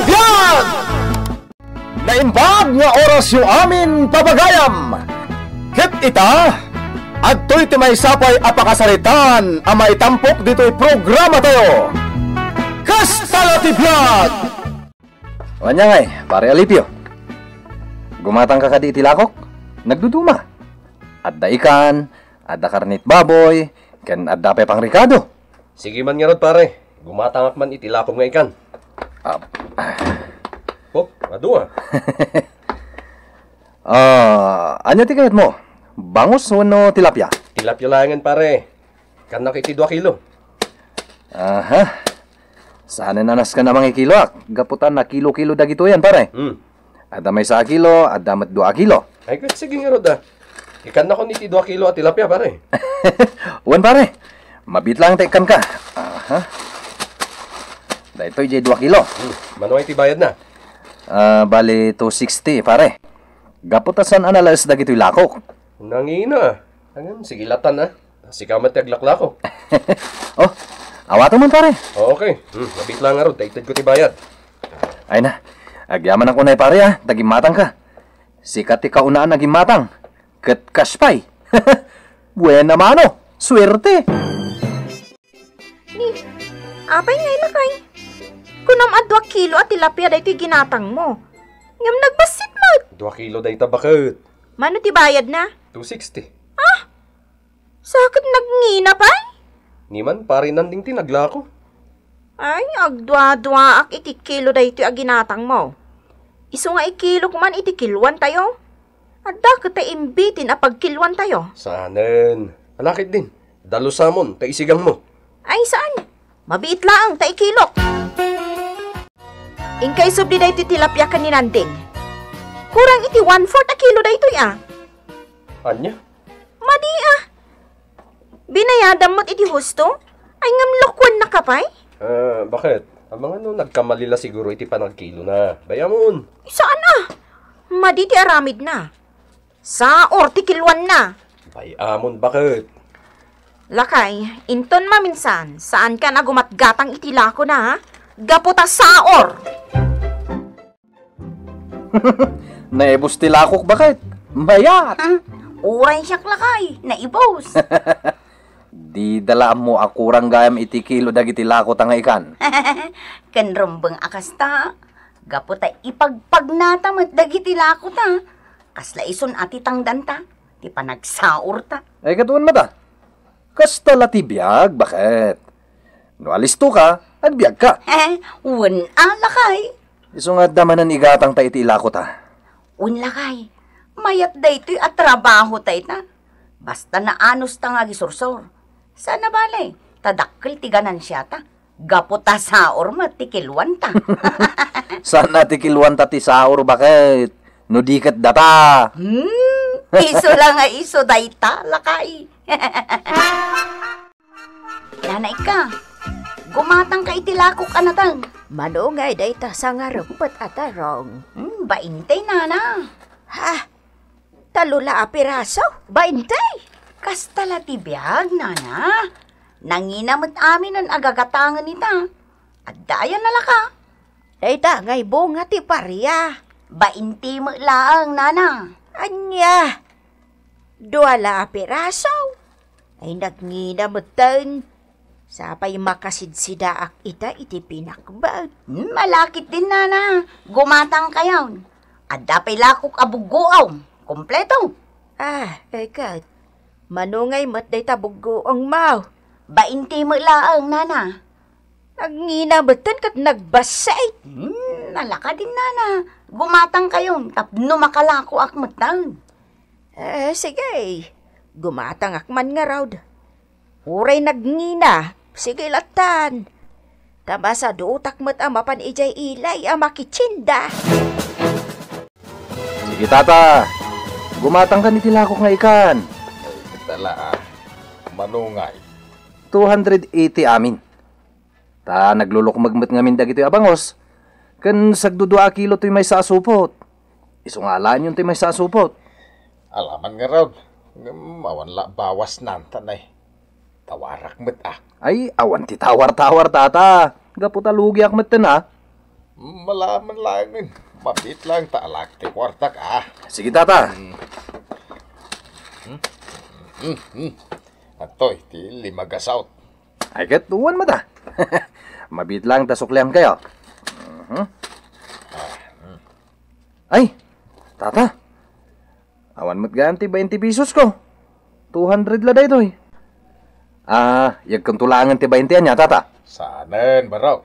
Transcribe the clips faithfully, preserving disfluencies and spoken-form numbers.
Biag! Naimbag nga orasyo amin, papagayam! Ket ita, adtoy ti maysa pay a pakasaritaan a maitampok ditoy programatayo. Kasta la ti biag! Ania ngay, Pare Alipio? Gumatangka kadi iti lakok? Nagduduma. Adda ikan, adda karnit baboy, ken adda pay pangrikado. Sige man ngarud, pare. Gumatangak man iti lakok nga ikan. Ah, ah. Oh, adu a. Ah, ania ti kayatmo? Bangus wenno tilapia? Tilapia laengen, pare. Kannaka iti dua kilo. Aha. Saanen a nasken a mangikiloak, gapu ta nakilo-kilo dagitoyen, pare. Hmm. Adda maysa a kilo, adda met dua a kilo. Ay, ket sige ngarud a. Ikannakon iti dua kilo a tilapia, pare. Wen, pare. Mabiit laeng ta ikkanka. Aha. Daytoy diay dua kilo. Hmm. Mano iti bayadna? Ah, bali two sixty, pare. Gapu ta saan a nalaes dagitoy lakok. Nangina. Ngem, sige latan a. Sika met ti aglaklako. Oh, awatem man, pare. Okay. Hmm, mabiit laeng ngarud ta itedko ti bayad. Ay na, agyamanak unay, pare, a, ta gimmatangka. Sika ti kaunaan a gimmatang. Ket cash pay. Buena mano, suerte. Ni, apay ngay, lakay? Kunam a dua kilo a tilapia daytoy ginatangmo. Ngem nagbassit met. Dua kilo dayta, baket. Mano ti bayadna? Two sixty. Ah? Sa ket nagngina pay? Ni man, pare Nanding ti naglako. Ay, agduaduaak iti kilo daytoy a ginatangmo. Isu nga ikilok man iti kiloantayo. Adda ket ta imbitin a pagkiloantayo. Saanen. Ala ketdin. Dalusamon ta isigangmo. Ay, saan. Mabiit laeng ta ikilok. Inka isubli daytoy tilapia ken ni Nanding. Kurang iti one-fourth a kilo daytoy a. Ania? Madi a. Binayadam met iti husto? Ay, ngem lokuennaka pay? Ah, baket? Amangan no nagkamali la siguro iti panagkilona. Bay-amon. Saan a? Madi ti aramidna. Saor ti kiloanna. Bay-amon, baket? Lakay, inton maminsan, saankan a gumatgatang iti lakona, ha? Gapu ta saor! Naibus ti lakok, baket? Mayat! Ah, uray siak, lakay, naibus. Dida la ammo a kurang gayam iti kilo dagiti lakota nga ikan. Ken rumbeng a kasta, gapu ta ipagpagnata met dagiti lakota. Kasla isun a ti tangdanta, ti panagsaorta. Ay, ket wen met a. Kasta la ti biag, baket? No alistoka, agbiagka. Wen a, lakay. Isu nga adda manen igatangta iti ilakota. Wen, lakay. Mayat daytoy a trabaho tayta. Basta naanosta nga agisursor. Saan a bale, ta dakkel ti ganansiata. Gapu ta saor met ti kiloanta. Saan a ti kiloanta ti saor, baket? No di ket data. Hmm, isu la nga isu dayta, lakay. Nana Ika, gumatangka iti lakok a nateng. Mano ngay dayta sangareppet a tarong? Hmm, bainte, nana. Ha? Talo la a piraso? Bainte? Kasta la ti biag, nana. Nangina met aminen a gagatangen ita. Adda aya nalaka? Dayta ngay bunga ti paria. Bainte met laeng, nana. Ania? Dua la a piraso? Ay, nagngina metten. Sapay makasidsidaak ita iti pinakbet. Hmm, ala ketdin, nana. Gumatangkayon. Adda pay lakok a buggoom. Kompleto. Ah, ket. Mano ngay met dayta buggoom, maw? Bainte met laeng, nana. Nagngina metten ket nagbassit. Hmm, ala ketdin, nana. Gumatangkayon tapno makalakoak metten. Eh, sige. Gumatangak man ngarud. Uray nagngina, sige latan. Ta masadutak met a mapan idiay ilay a makitienda. Sige, tata. Gumatangkan iti lakok nga ikan. Ay, tala, ah. Mano ngay? Two hundred eighty amin. Ta naglulukmeg met ngamin dagitoy a bangus, ken sagdudua a kilo toy maysa a supot. Isu nga alaenyon toy maysa a supot. Alaman ngarud, ngem awan la bawasnan ta nay. Tawarak met a. Ay, awan ti tawar-tawar, tata. Gapu ta lugiak metten a. Malaman laengen. Mabiit laeng ta alaek ti kuartak, a. Sige, tata. Mm. Mm, mm. Adtoy ti lima gasaot. Ay, ket wen met, a. Mabiit laeng ta sukliankayo. Mhm. Ay, tata. Awan met gayam ti bainte pesos ko. Two hundred la daytoy. A, yegkonto laengen ti bainte ania, tata? Saanen, barok.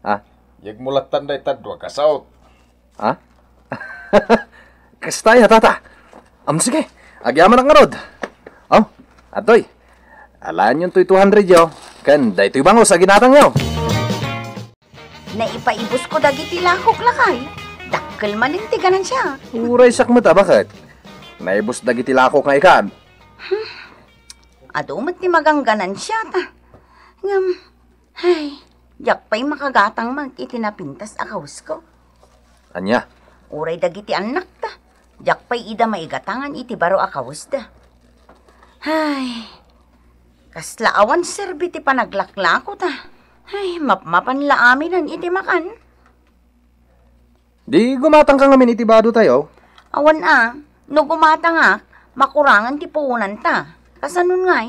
A? Yegmo lattan dayta dua gasaot. A? Kasta aya, tata? Am, sige. Agyamanak ngarud. O, adtoy. Alaennonto two hundred yo ken daytoy bangus a ginatangyo. Naipaibusko dagiti lakok, lakay. Dakkel manen ti ganansia. Uray sakmet a baket. Naibus dagiti lakok nga ikan. Hmm. Adu met ti maganganansiata. Ngem, ay, diak pay makagatang met iti napintas a kawusko. Ania? Uray dagiti annakta, diak pay ida maigatangan iti baro a kawusda. Ay, kasla awan serbi ti panaglaklakota. Ay, mapmapan la aminen iti makan. Di gumatangka ngamin iti badotayo? Awan a, no gumatangak, makurangan ti puonanta. Kasanon ngay?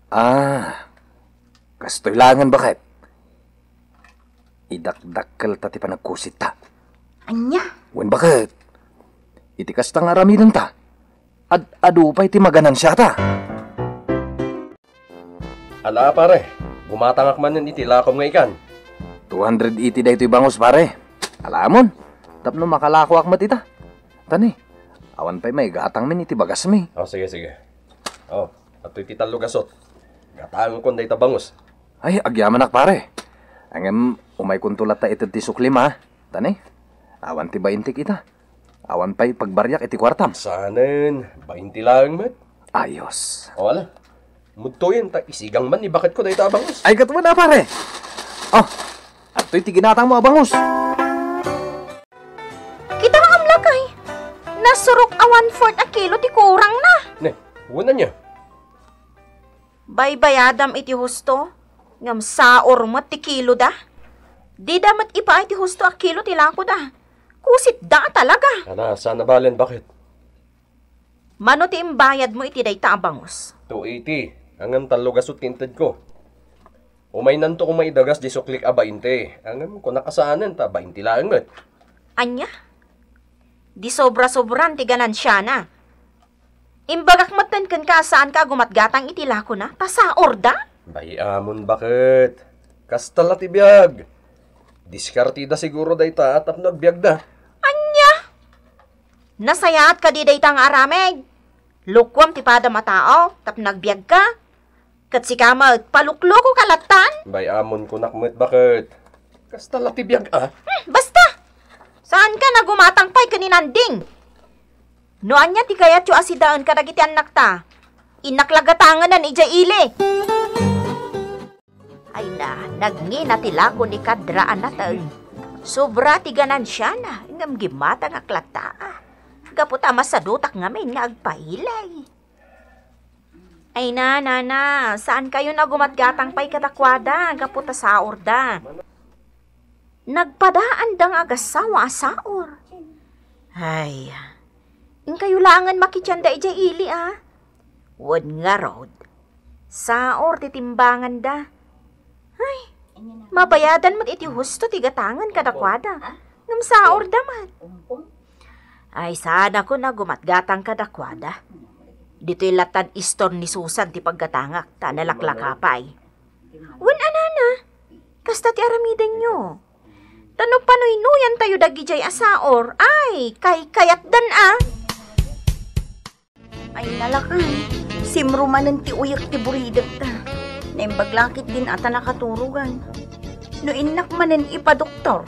A, kastoy laengen baket. Idakdakkelta ti panagkusitta. Ania? Wen baket. Iti kasta nga aramidenta, ad-adu pay ti maganansiata. Ala, pare, gumatangak manen iti lakom nga ikan. Two hundred eighty daytoy bangus, pare. Alaamon, tapno makalakoak met ita. Tani, awan pay maigatangmin iti bagasmi. O, sige, sige. O, adtoy ti tallo gasot. Gatangkon dayta bangus. Ay, agyamanak, pare. Ngem, umaykonto latta ited ti suklim, a. Tani, awan ti baintik ita. Awan pay pagbariak iti kuartam. Saanen, bainti laeng met. Ayos. O, ala. Mudtoyen ta isigang man ni baketko dayta a bangus. Ay, ket wen a, pare. O, adtoy ti ginatangmo a bangus. Kita nga amlakay. Nasurok a one-fourth a kilo ti kurangna. Ne, wen ania? Baybayadam iti husto, ngem saor met ti kiloda. Dida met ipaay ti husto a kilo ti lakoda. Kusitda a talaga. Ala, saan a balen, baket? Mano ti imbayadmo iti dayta a bangus? Two eighty, ngem tallo gasut ti intedko. Umaynanto koma idagas di suklik a bainte, ngem kunak a saanen ta bainte laeng met. Ania? Di sobra-sobran ti ganansiana. Imbagak metten kenka a saanka a gumatgatang iti lakona, ta saorda? Bay-amon, baket. Kasta la ti biag. Diskarteda siguro dayta tapno agbiagda. Ania? Nasayaat kadi dayta nga aramid? Lukuam ti padam a tao tapno agbiagka? Ket sika met, paluklukoka lattan? Bay-amon, kunak met, baket. Kasta la ti biag, a. Hmm, basta! Saanka a gumatang pay ken ni Nanding? No ania ti kayatyo a sidaen kadagiti annakta, innak la gatangenan idiay ili. Ay na, nagngina ti lako ni Kadra a nateng. Sobra ti ganansiana, ngem gimmatangak latta. Gapu ta masadutak ngamin nga agpailay. Ay na, nana, saankayon a gumatgatang pay kadakuada gapu ta saorda. Nagpadaanda nga agassawa a saor. Ay, inkayo laengen makikianda idiay ili, a. Wen ngarud, saor ti timbanganda. Ay, mabayadan met iti husto ti gatangen kadakuada. Ngem saorda met. Ay, saanakon a gumatgatang kadakuada. Ditoy lattan istor ni Susan ti paggatangak, ta nalaklaka pay. Wen a, nana, kasta ti aramidenyo. Ta no panuynoyantayo dagidiay a saor, ay, kaykayatdan a. Ay, nalakan, simro manen ti uyek ti buridekta. Naimbag la ketdin a ta nakaturogan. No innak manen ipadoktor,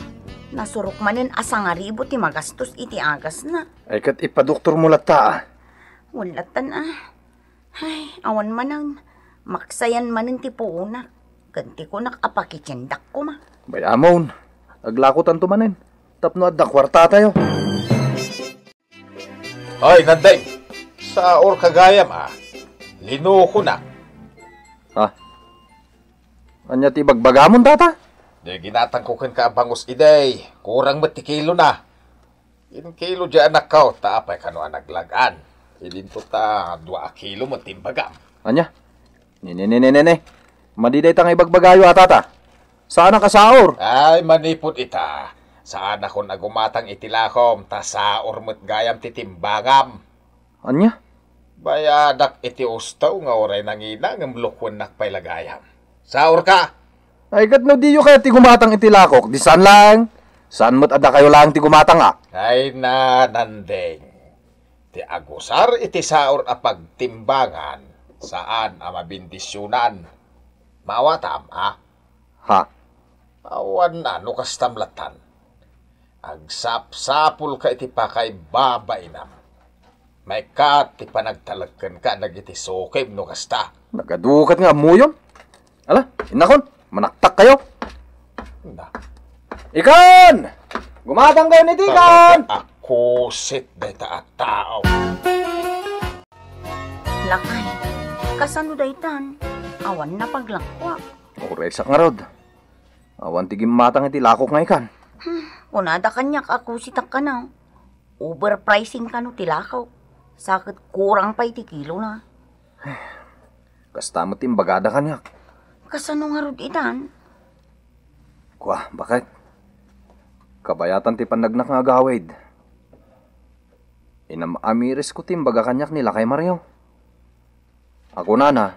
nasurok manen a sangaribu ti magastos iti agasna. Ay, ket ipadoktormo latta, a. Wen lattan, a. Ay, awan manen, maksayan manen ti puonak, ken ti kunak a pakikiendak koma. Bay-amon, aglakotanto manen, tapno adda kuartatayo. Ay, Nandeng, saorka gayam, a. Linukonak. Ha? Ania ti ibagbagamon, tata? Diay ginatangko kenka a bangus idi, kurang met ti kilona. Inkilo diay anakko, ta apay kano a naglag-an? Idinto ta dua a kilo met ti imbagam. Ania? Ne, ne, ne, ne, ne, ne. Madi dayta nga ibagbagayo a, tata. Saanak a saor. Ay, manipud ita, saanakon a gumatang iti lakom, ta saor met gayam ti timbangam. Ania? Bayadak iti usto nga uray nangina ngem lukuennak pay la gayam. Saorka! Ay, ket no diyo kayat ti gumatang iti lakok, di saan laeng? Saan met a dakayo laeng ti gumatang, a? Ay na, Nandeng. Ti agusar iti saor a pagtimbangan, saan a mabindisionan. Maawatam, a? Ha? Awan a no kastam latan. Agsapsapulka iti pakaibabainam. Maikkat ti panagtalek kenka dagiti sukim no kasta. Nagadukat nga ammoyon. Ala, innakon, manaktak kayo. Na. Ikan! Gumatang kayo ni Tikan! Talaga a kusit dayta a tao. Lakay, kasano daytan? Awan napaglakkuak. Uraysak ngarud. Awan ti gimmatang iti lakok nga ikan. Hmm, kunada kaniak a kusitak kano. Overpricing kano ti lakok. Sa ket kurang pay ti kilona. Kasta met ti imbagada kaniak. Kasano ngarud itan? Kua, baket. Kabayatan ti pannagnak nga agawid. Inam-amirisko ti imbaga kaniak ni Lakay Mario. A kunana,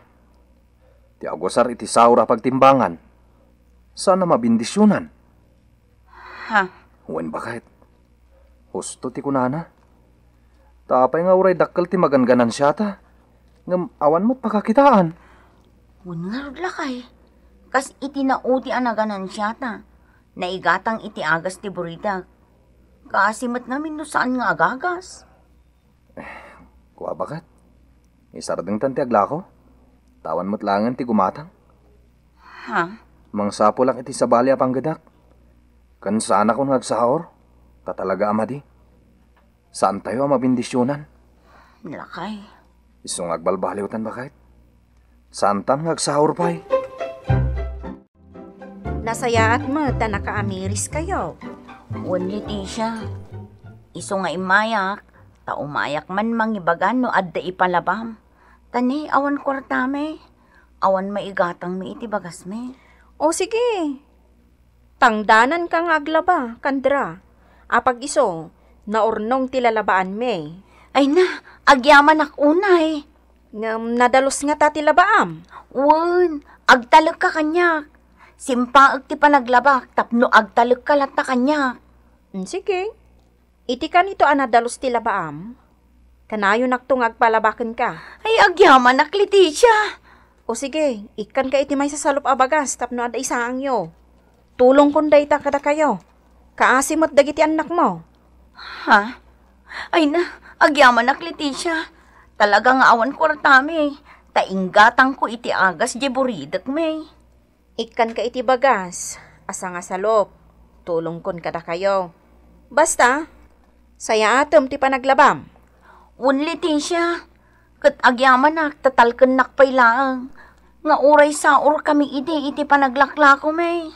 ti agusar iti saor a pagtimbangan, saan a mabindisionan. Ha? Wen, baket. Husto ti kunana. Ta apay nga uray dakkel ti maganganansiata, ngem awan met pakakitaan. Wen ngarud, lakay. Kas iti naudi a naganansiata, naigatang iti agas ti buridak. Kaasi met ngamin no saan nga agagas. Kua, baket. Isardengtan ti aglako. Ta awan met laengen ti gumatang. Ha? Mangsapulak iti sabali a panggedak. Ken saanakon nga agsaor, ta talaga a madi. Saantayo a mabindisionan. Lakay. Isu nga agbalbaliwtan, baket. Saantan nga agsaor pay. Nasayaat met ta nakaamiriskayo. Wen, Leticia. Isu nga immayak, ta umayak man mangibagan no adda ipalabam. Ta ne, awan kuartami. Awan maigatangmi iti bagasmi. O sige. Tangdananka nga aglaba, Kandra. Apag isu, naurnong ti lalabaanmi. Ay na, agyamanak unay. Ngem nadalus ngata ti labaam? Wen, agtalekka kaniak. Simpaek ti panaglabak tapno agtalekka latta kaniak. Mm, sige. Iti kanito a nadalus ti labaam, kanayonakto nga agpalaba kenka. Ay, agyamanak, Leticia! O sige, ikkanka iti maysa salup a bagas tapno adda isaangyo. Tulongkon dayta kadakayo. Kaasi met dagiti annakmo. Ha? Ay na, agyamanak, Leticia. Talaga nga awan kuartami, ta inggatangko iti agas diay buridekmi. Ikkanka iti bagas a sangasalup. Tulongkon kadakayo. Basta, sayaatem ti panaglabam. Wen, Leticia, ket agyamanak ta talkennak pay laeng nga uray saorkami idi iti panaglaklakomi.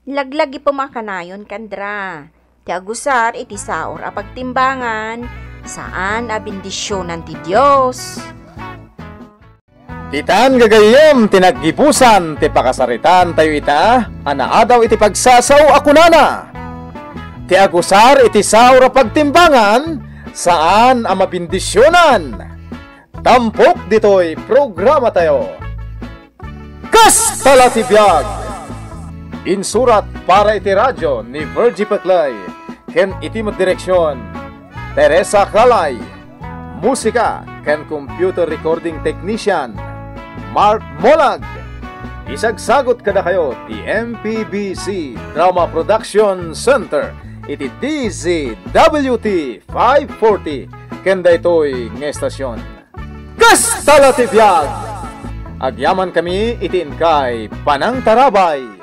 Laglagipem a kanayon, Kandra, ti agusar iti saor a pagtimbangan, saan a bendisionan ti Dios. Ditan gagayyem ti naggibusan ti pakasaritaan tayo ita a naadaw iti pagsasao a kunana, ti agusar iti saor a pagtimbangan, saan a mabindisionan. Tampok ditoy programa tayo. Kasta la ti biag! Insurat para iti radio ni Virgie Peclay ken iti met direksion, Teresa Calay. Musika ken computer recording technician, Mark Molag. Isagsagot kadakayo ti M P B C Drama Production Center iti D Z W T five forty ken daytoy nga estasion. Kasta la ti biag! Agyamankami iti inkay panangtarabay.